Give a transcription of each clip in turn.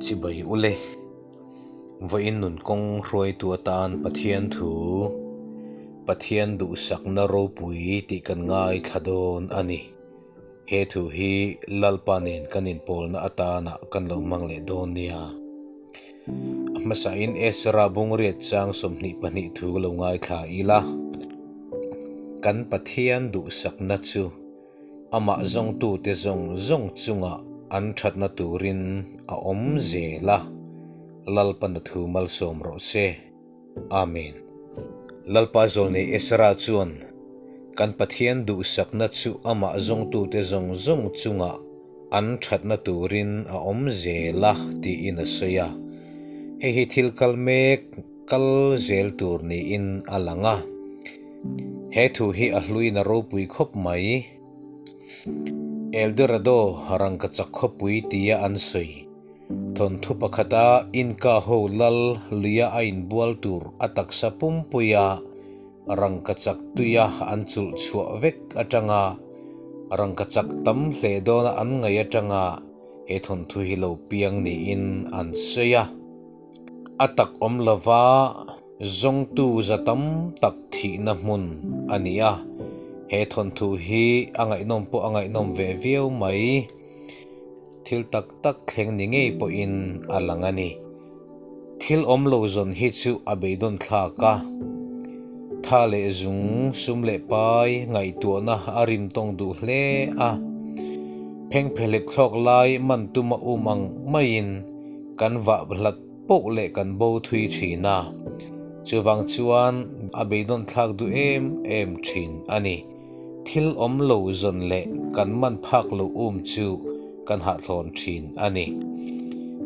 Chibai ule, vawiin nun kawng hruaitu atan Pathian thu, Pathian duhsakna ropui tih kan ngaithla dawn a ni. He thu hi Lalpa nen kan inpawlna atana kan lo hmang leh dawn nia. A hmasain Ezra bungriat chang 22 thu lo ngaithla ila, Kan Pathian duhsakna chu amah zawngtute zawng zawng chungah an thatna turin a awm zel a, Lalpana thu malsawm rawh se. Amen. Lalpa zawlnei Ezra chuan kan Pathian duhsakna chu amah zawngtute zawng zawng chungah an thatna turin a awm zel a tiin a sawi a. Hei hi thil kal mek kal zel tur niin a lang a. He thu hi a hluin a ropui khawp mai. Eldorado rangkachak khawpui tia an sawi. Thawnthu pakhata Inca ho lal luia a inbual tur a taksa pumpuia rangkachak tuia an chulh chhuah vek atanga rangkachak tam hle dawna an ngaih atanga he thawnthu hi lo piang niin an sawi a. A tak awm lova zawngtu za tam tak thihna hmun a ni a, he thawnthu hi a ngaihnawm pawh a ngaihnawm ve viau mai. Thil tak tak thleng ni ngei pawhin a lang a ni. Thil awm lo zawn hi chu a beidawn thlak a. Tha leh zung, sum leh pai ngaihtuahna a rim tawng duh hle a. Phengphehlep thlawk lai man tuma um ang maiin kan vah hlat poh leh kan bo thui thin a. Chuvang chuan a beidawn thlak duh em em thin a ni. Thil awm lo zawn leh kan man phak lo um chu kan hahthlawn thin a ni.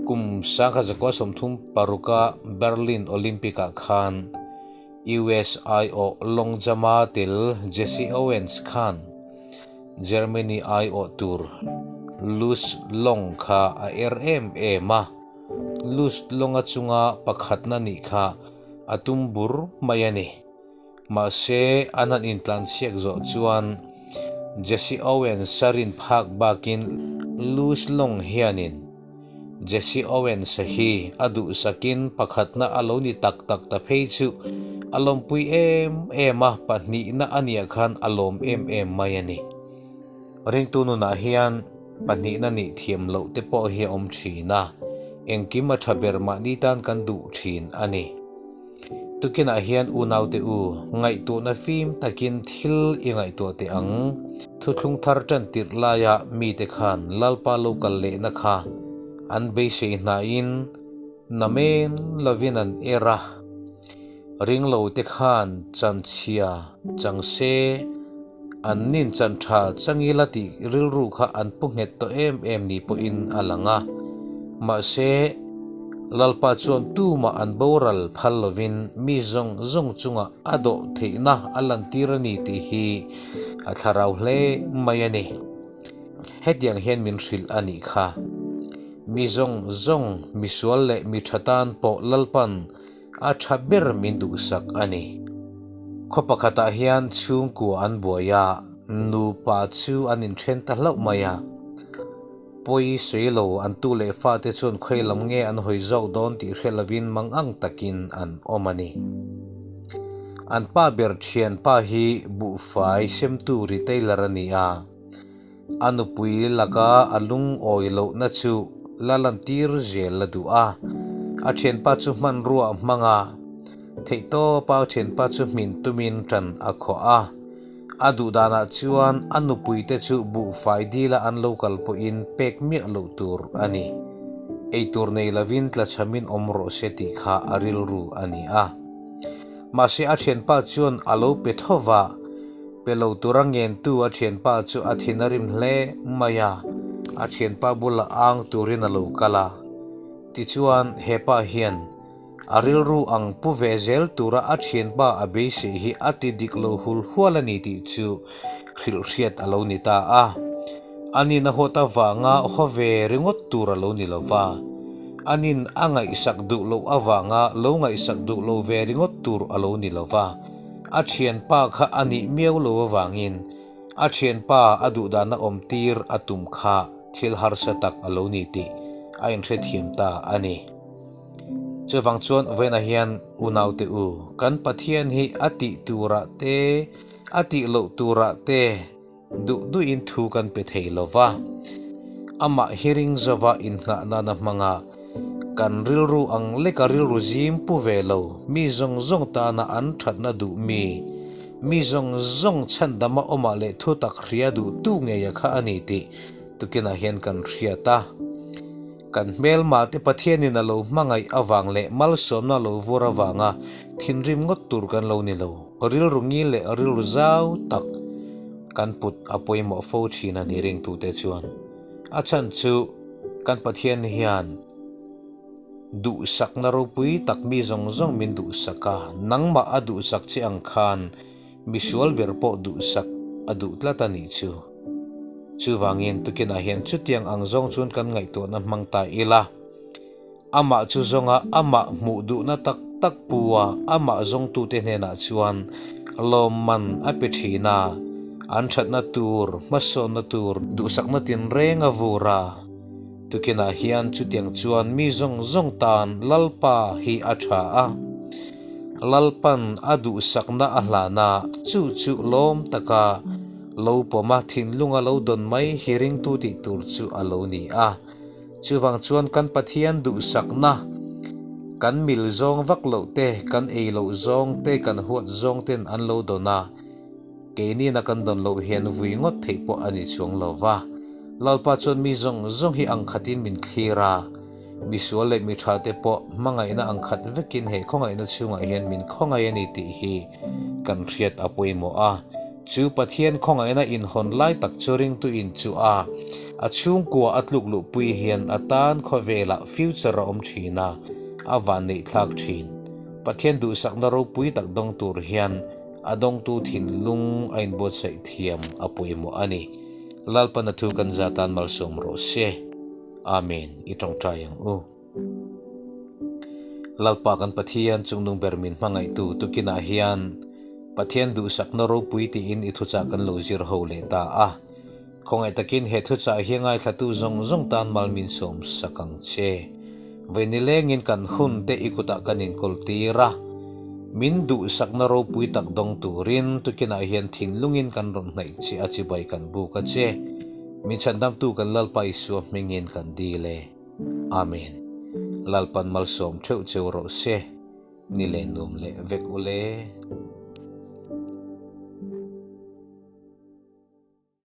Kum 1936 a Berlin Olympic ah khan US aiawh long jump-a tel Jesse Owens khan Germany aiawh tur Luz Long kha a er em em a, Luz Long-a chunga pakhatna nih kha a tum bur mai a ni. Mahse, an han intlanchhiak zawh chuan Jesse Owens a rin phak bakin Luz Long hianin Jesse Owens a hi a duhsakin pakhatna a lo ni tak tak ta phei chu a lawmpui em em a, pahnihna a nia khan a lawm em em mai a ni. Ringtu nunah hian pahnihna nih thiam loh te pawh hi a awm thin a, engkim a tha ber mahni tan kan duh thin a ni. Tukinah hian unaute u, ngaihtuahna fim takin thil i ngaihtuah teh ang. Thuthlung thar tan tirh laia mite khan Lalpa lo kal lehna kha an beisei hnain namen lovin an er a. Ringlote khan chanchhia chang se, an nin chan tha changila tih rilru kha an pu nghet tawh em em ni pawhin a lang a. Mahse, Lalpa chuan tumah an boral phal lovin mi zawng zawng chungah a dawh theihna a lantir a ni tih hi a thlarau hle mai a ni. Hetiang hian min hrilh a nih kha. Mi zawng zawng, misual leh mi tha tan pawh Lalpan A tha ber min duhsak a ni. Khaw pakhatah hian chhungkua an buai a, nupa chu an inthen ta hlauh mai a. Pawi sawi lo an tu leh fate chuan khawi lam nge an hawi zawk dawn tih hre lovin mangang takin an awm a ni. An pa ber thianpa hi buhfai semtu retailer a ni a. A nupui laka a lungawi lohna chu la lantir zel la duh a, a thianpa chu hmanrua a hmang a, theihtawpa a thianpa chu hmin tumin tan a khawh a. A duh danah chuan a nupuite chu buhfai dila an lo kal pawhin pek miah loh tur a ni. Eitur nei lovin tlachhamin awm rawh se tih kha a rilru a ni a. Mahse a thianpa chuan a lo pe tho va, pe lo tura ngentu a thianpa chu a thin a rim hle mai a, a thianpa bulah ang turin a lo kal a. Tichuan hepa hian a rilru ang pu ve zel tura a thianpa a beisei hi a ti dik lo hul hual a ni tih chu hrilh hriat a lo ni ta a. Anin a huat avanga haw ve ringawt tur a lo ni lo va, anin a ngaihsak duh loh avanga lo ngaihsak duh lo ve ringawt tur a lo ni lo va, a thianpa kha a nih miau lo avangin a thianpa a duhdana awmtir a tum kha thil harsa tak a lo ni tih a inhrethiam ta a ni. Chuvang chuan vawiinah hian unaute u, kan Pathian hi a tih turah te, a tih loh turah te duh duhin thu kan pe thei lo va. Amah hi ring zova innghah nana hmanga kan rilru ang leka rilru zim pu ve lo, mi zawng zawng tana an thatna duh mi, mi zawng zawng chhandama awmah leh thutak hria duhtu ngeia kha a ni tih Tukinah hian kan hriat a, kan hmelmate Pathianin a lo hmangaih avang leh malsawmna a lo vur avanga thinrim ngawt tur kan lo ni lo. Rilru ngil leh rilru zau tak kan put a pawimawh fo thin a ni ringtute chuan. A chhan chu kan Pathian hian duhsakna ropui tak mi zawng zawng min duhsak a, nangmah a duhsak che ang khan Misual ber pawh duhsak a duh tlat a nih chu. Chuvangin tukinah hian chutiang ang zawng chuan kan ngaihtuahna hmang ta ila. Amah chu zawnga amah hmuh duhna tak tak pu a, amah zawngtute hnenah chuan lawmman a pe thin a, an thatna tur, hmasawnna tur duhsakna tinreng a vur a. Tukinah hian chutiang chuan mi zawng zawng tan Lalpa hi a tha a, Lalpan a duhsakna a hlan a, chu chu lawm taka lo pawm a, thinlunga lo dawn mai hi ringtu tih tur chu a lo ni a. Chuvang chuan kan Pathian duhsakna, kan mil zawng vak loh te, kan ei loh zawng te, kan huat zawng ten an lo dawn a, Keini'n a kan dawn loh hian vui ngawt theih pawh a ni chuang lo va. Lalpa chuan mi zawng zawng hi ang khatin min thlir a, misual leh mi thate pawh hmangaihna ang khat vekin he khawngaihna chhungah hian min khawngaih a ni tih hi kan hriat a pawimawh a. Chu Pathian khawngaihna inhawn lai tak chu ringtu in chu a, a chhungkua a tluk luhpui hian a tan khawvelah future a awm thin a, a vanneihthlak thin. Pathian duhsakna ropui tak dawng tur hian A dawngtu thinlung a inbuatsaih thiam a pawimawh a ni. Lalpan a thu kan za tan malsawm rawh se. Amen. I tawngtai ang u. Lalpa kan Pathian chungnung ber min hmangaihtu tukinah hian Pathian duhsakna ropui tiin i thuchah kan lo zir ho leh ta a. Khawngaih takin he thuchah hi ngaithlatu zawng zawng tan mal min sawm sak ang che. Vawi nilengin kan hun te i kutah kan inkawl tir a, min duhsakna ropui tak dawng turin tukinah hian thinlungin kan rawn hnaih che a chibai kan buk a che. Min chhandamtu kan Lalpa Isua hmingin kan dil e. Amen. Lalpan malsawm theuh cheu rawh se. Ni leh nuam leh vek ule.